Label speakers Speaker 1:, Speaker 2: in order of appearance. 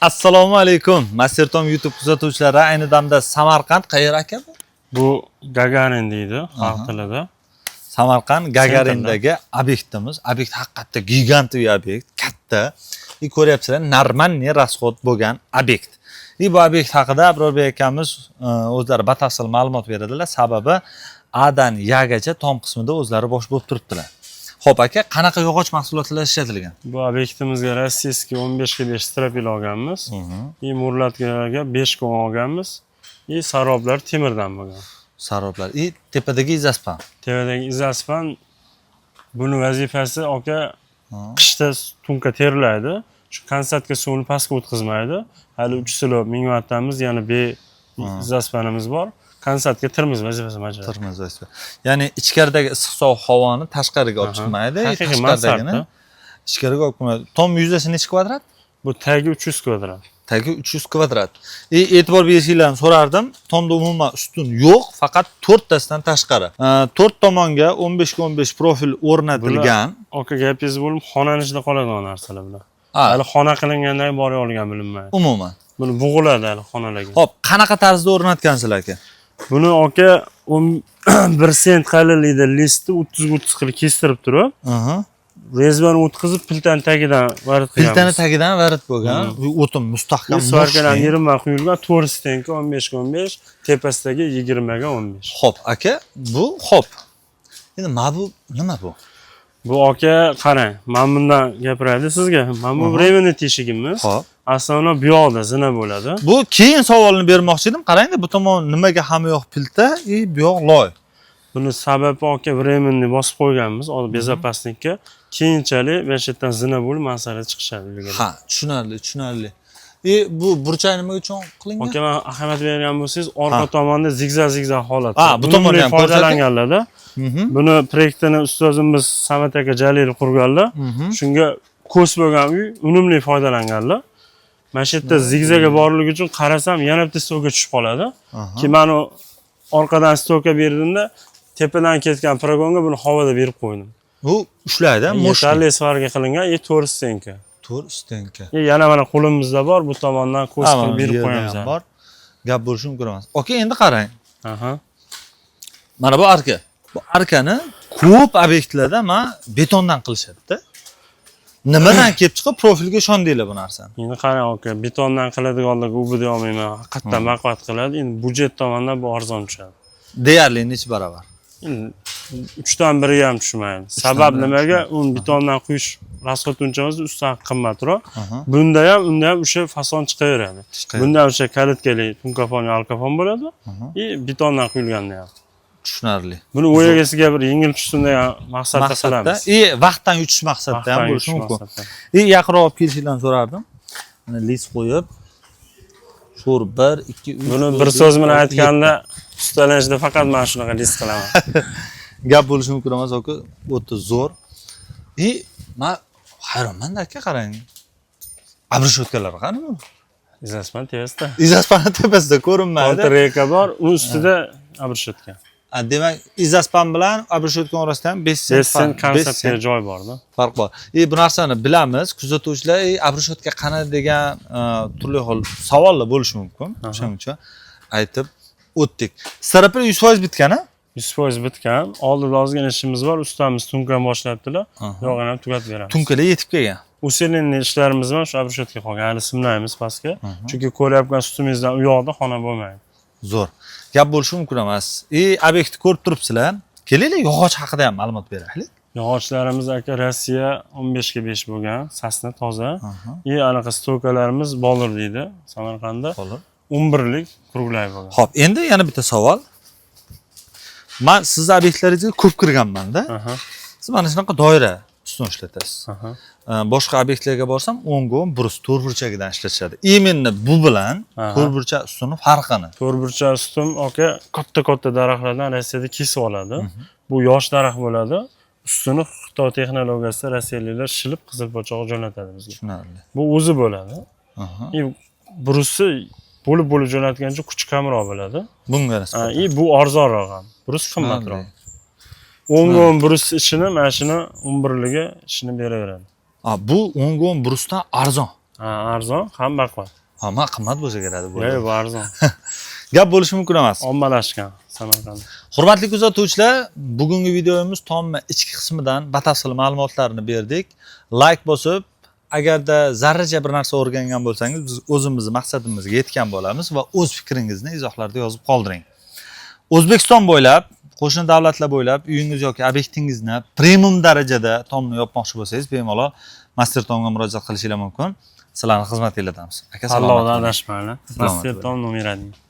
Speaker 1: Assalomu alaykum. Mastertom YouTube kuzatuvchilari, ayni damda Samarqand qayer aka bu?
Speaker 2: Bu Gagarin deydi xalq tilida.
Speaker 1: Samarqand Gagarindagi obyektimiz. Obyekt haqiqatda гигантовый obyekt, katta. И ko'ryapsizlar, нормальный расход bo'lgan obyekt. И bu obyekt haqida Abrorbek akamiz o'zlari batafsil ma'lumot beradilar. Sababi A dan Yagacha tom qismida o'zlari bosh bo'lib turibdilar. Xo'p aka, qanaqa yog'och mahsulotlari ishlatilgan?
Speaker 2: Bu obyektimizga российский 15 ga 5 стропил olganmiz. И мурлатка larga 5 ga 10 olganmiz. И saroblar temirdan bo'lgan.
Speaker 1: Saroblar. И tepadagi изоспан.
Speaker 2: Tepadagi изоспан, buni vazifasi, aka, qishda тунка terlaydi. Shu kondensatga suvni pastga o'tkazmaydi. Hali 3 silo 1000 vattamiz, yana B изоспан imiz bor. Kondensatga termiz vazifasini bajaradi.
Speaker 1: Termiz vazifa. Ya'ni ichkaridagi issiq sovuq havoni tashqariga olib chiqmaydi,
Speaker 2: Haqiqiy
Speaker 1: tashqaridagini
Speaker 2: mansarda.
Speaker 1: ichkariga olib kelmaydi. Tom yuzasi necha kvadrat?
Speaker 2: Bu tagi 300 kvadrat.
Speaker 1: Tagi 300 kvadrat. И e'tibor berishinglarni so'rardim. Tomda umuman ustun yo'q, faqat to'rttasidan tashqari. To'rt tomonga 15 ga 15 profil o'rnatilgan.
Speaker 2: Aka, gapingiz bo'lib, xonani ichida qoladigan narsalar bular.
Speaker 1: Ha,
Speaker 2: Hali xona qilingandan keyin bor olgan bilinmaydi.
Speaker 1: Umuman.
Speaker 2: Buni bo'g'iladi hali xonalarga.
Speaker 1: Xo'p, qanaqa tarzda o'rnatgansizlar, aka?
Speaker 2: Buni, aka, 11 sent qalinlikda listni 30 ga 30 qilib kestirib turib, резьба ni o'tkazib, plitani tagidan варить
Speaker 1: Plitani
Speaker 2: qilganmiz.
Speaker 1: tagidan варить bo'lgan. Bu o'tin mustahkam.
Speaker 2: Сварка lar
Speaker 1: мощный.
Speaker 2: 20 quyilgan, to'rt стенка 15 ga 15, tepasidagi 20 ga 15.
Speaker 1: Xo'p, aka, bu xo'p. Endi mana bu nima bu?
Speaker 2: Bu, aka, qarang, mana bundan gapiradi sizga. Mana bu временный teshigimiz. Основной bu yoqda zina bo'ladi.
Speaker 1: Bu keyin savolni bermoqchi edim. Qarangda, bu tomon nimaga hamma yoq pilta и bu yoq loy?
Speaker 2: Buni sababi, aka, временный bosib qo'yganmiz, hozir безопасник ka. Keyinchalik mana shu yerdan zina bo'lib mansarda chiqishadi uyga.
Speaker 1: Ha, tushunarli, tushunarli. И bu burchak nima uchun qilingan?
Speaker 2: Aka, man ahamiyat bergan bo'lsangiz, orqa tomonda zigzag zigzag holat.
Speaker 1: Ha, bu tomonni ham ko'rsating.
Speaker 2: Foydalanganlarda. Buni proyektini ustozimiz Samat aka Jalilov qurganlar. Shunga ko'z bo'lgan uy unumli foydalanganlar. Mana shu yerda zigzaga borligi uchun qarasam, yana bitta стойка tushib qoladi. Keyin man u orqadan стойка berdimda, tepadan ketgan прогон ga buni havoda berib qo'ydim.
Speaker 1: Bu ushlaydi, мощный.
Speaker 2: Yetarli сварка qilingan и to'rt стенка.
Speaker 1: To'rt стенка.
Speaker 2: И yana mana qo'limizda bor, bu tomondan ko'z
Speaker 1: Ha,
Speaker 2: qilib
Speaker 1: mana bu
Speaker 2: berib
Speaker 1: yerda
Speaker 2: qo'yamiz.
Speaker 1: ham bor. Gap bo'lishi mumkin emas. Okey, endi qarang. Mana bu arka. Bu arkani ko'p obyektlarda man betondan qilishadi-da. Nimadan kelib chiqib profilga ishondinglar bu narsani?
Speaker 2: Endi qarang, aka, betondan qiladiganlarga u deya olmayman. Haqiqatdan baquvvat qiladi. Endi byudjet tomondan bu arzon tushadi.
Speaker 1: Deyarli necha barobar?
Speaker 2: Endi uchdan biriga ham tushmaydi. Sabab
Speaker 1: biri ham.
Speaker 2: Nimaga? Uni betondan quyish расход uncha emas, ustidan qimmatroq. Bunda ham, unda ham o'sha fason chiqaveradi.
Speaker 1: Chiqaveradi.
Speaker 2: Bunda ham o'sha калитка li тумкофон, алкофон bo'ladi. И betondan quyilganda ham.
Speaker 1: Tushunarli.
Speaker 2: Buni o'yagasiga bir yengil tushsin degan maqsadda
Speaker 1: Maqsadda
Speaker 2: qilamiz.
Speaker 1: и vaqtdan yutish maqsadida ham
Speaker 2: Vaqtdan
Speaker 1: bo'lishi
Speaker 2: yutish
Speaker 1: mumkin.
Speaker 2: maqsadda.
Speaker 1: И yaqinroq olib kelishinglarni so'rardim. Mana list qo'yib sho'r 1 2 3.
Speaker 2: Buni bir so'z bilan aytganda, ustalanishda faqat mana shunaqa list qilaman.
Speaker 1: Gap bo'lishi mumkin emas, aka, o'ta zo'r. И man hayronman-da, aka, qarang. Обрешётка lar qani bu?
Speaker 2: Изоспан tepasida.
Speaker 1: Изоспан ni tepasida ko'rinmaydi.
Speaker 2: Контррейка bor, uni ustida обрешётка.
Speaker 1: A, demak, изоспан bilan обрешётка orasida ham 5 sent
Speaker 2: 5 sent
Speaker 1: farq, 5
Speaker 2: konseptga
Speaker 1: sent
Speaker 2: joy borda.
Speaker 1: farq bor. И bu narsani bilamiz, kuzatuvchilar обрешётка qani degan turli xil savollar bo'lishi mumkin. O'shaning uchun aytib o'tdik. Стропил 100% bitgan, a?
Speaker 2: 100% bitgan. Oldida ozgina ishimiz bor. Ustamiz тунка ni boshlabdilar. Yog'ini ham tugatib beramiz.
Speaker 1: Тунка lar yetib kelgan.
Speaker 2: Усиленный ishlarimiz bilan shu обрешётка qolgan. Hali simlaymiz pastga. Chunki ko'ryapgan ustimizdan u yoqda xona bo'lmaydi.
Speaker 1: Zo'r. Gap bo'lishi mumkin emas. И obyektni ko'rib turibsizlar. Kelinglar, yog'och haqida ham ma'lumot beraylik.
Speaker 2: Yog'ochlarimiz, aka, Rossiya 15 ga 5 bo'lgan, сосна toza. И anaqa стойка larimiz Bolur deydi Samarqandda.
Speaker 1: Bolur.
Speaker 2: 11lik круглый bo'lgan.
Speaker 1: Xo'p, endi yana bitta savol. Man sizni obyektlaringizga ko'p kirganman-da. Siz mana shunaqa doira ustun ishlatasiz. Boshqa obyektlarga borsam, 10 ga 10 брус to'rtburchagidan ishlatishadi. Именно bu bilan to'rtburchak ustuni farqini.
Speaker 2: To'rtburchak ustun, aka, katta katta daraxtlardan Rossiyada kesib oladi. Bu yosh daraxt bo'ladi. Ustuni Xitoy texnologiyasida rossiyaliklar shilib, qizil pochog'i jo'natadi bizga.
Speaker 1: Tushunarli.
Speaker 2: Bu o'zi bo'ladi. И брус i bo'lib bo'lib jo'natgancha kuchi kamroq bo'ladi.
Speaker 1: Bunga
Speaker 2: Ha,
Speaker 1: nisbatan.
Speaker 2: И bu arzonroq ham. Брус qimmatroq. 10 ga 10 брус ishini, mana shuni 11ligi ishini beraveradi.
Speaker 1: A, bu 10 ga 10 брус dan arzon.
Speaker 2: Ha, arzon, ham baquvvat.
Speaker 1: Ammo qimmat bo'lsa kerak bu.
Speaker 2: Yo'q, bu arzon.
Speaker 1: Gap bo'lishi mumkin emas.
Speaker 2: Ommalashgan Samarqand.
Speaker 1: Hurmatli kuzatuvchilar, bugungi videomiz tomni ichki qismidan batafsil ma'lumotlarni berdik. Like bosib, agarda zarracha bir narsa o'rgangan bo'lsangiz, biz o'zimizni maqsadimizga yetgan bo'lamiz va o'z fikringizni izohlarda yozib qoldiring. O'zbekiston bo'ylab, qo'shni davlatlar bo'ylab uyingiz yoki obyektingizni premium darajada tomni yopmoqchi bo'lsangiz, bemalol Master Tomga murojaat qilishingiz mumkin. Sizlarning xizmatinglardamiz. Aka, salomat
Speaker 2: Tanlovda
Speaker 1: bo'ling.
Speaker 2: adashmanglar.
Speaker 1: Salomat
Speaker 2: Master
Speaker 1: bo'ling.
Speaker 2: Tom nomer 1.